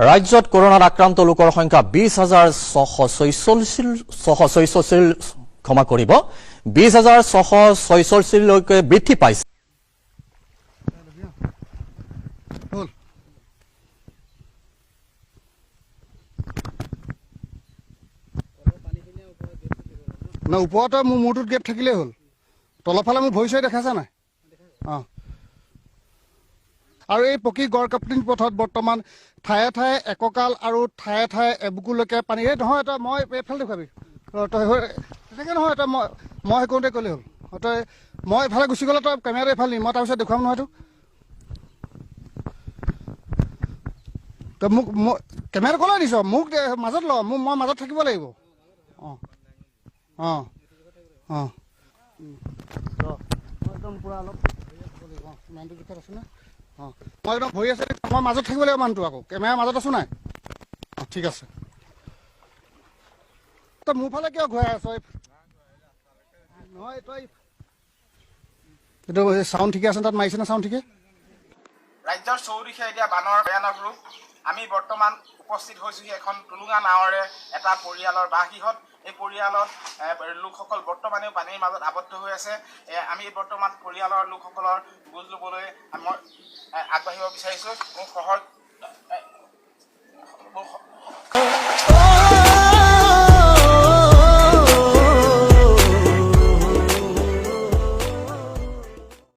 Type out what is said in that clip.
ৰাজ্যত কৰোনাত আক্ৰান্ত লোকৰ সংখ্যা 20,646, ক্ষমা কৰিব, 20,646লৈকে বৃদ্ধি পাইছে। না, ওপৰতে মোৰ মূৰটোত গেপ থাকিলেই হ'ল, তলৰফালে মোৰ ভৰি চৰি দেখাইছে নাই? অঁ। আৰু এই পকী গড়কাপ্তানি পথত বৰ্তমান ঠায়ে ঠায়ে একঁকাল আৰু ঠায়ে ঠায়ে এবুকুলৈকে পানী। এই নহয়, তই মই এইফালে দেখুৱাবি, তই তেনেকৈ নহয়, তই মই সেই কৰোঁতে ক'লেই হ'ল। তই মই এইফালে গুচি গ'লে তই কেমেৰাটো এইফালে নি, মই তাৰপিছত দেখুৱাম নহয় তোক। তই মোক মই কেমেৰাটো ক'লৈ দিছ? মোক মাজত ল, মোক মই মাজত থাকিব লাগিব। অঁ অঁ অঁ, একদম পূৰা অলপ মানুহটো জোখত আছোঁ নে? অঁ, মই একদম ভৰি আছে, মই মাজত থাকিব লাগিব মানুহটো, আকৌ কেমেৰাৰ মাজত আছোঁ নাই? অঁ, ঠিক আছে। তই মোৰ ফালে কিয় ঘূৰাই আছ? নহয়, তই এইটো চাউণ্ড ঠিকে আছে? তাত মাৰিছে নে চাউণ্ড ঠিকে? ৰাজ্যৰ চৌদিশে এতিয়া বানৰ ভয়ানক ৰূপ। আমি বৰ্তমান উপস্থিত হৈছোহি এখন টুলুঙা নাৱৰে এটা পৰিয়ালৰ বাসগৃহত। এই পৰিয়ালত লোকসকল বৰ্তমানেও পানীৰ মাজত আবদ্ধ হৈ আছে। আমি বৰ্তমান পৰিয়ালৰ লোকসকলৰ বুজ ল'বলৈ মই আগবাঢ়িব বিচাৰিছোঁ। মোক সহজ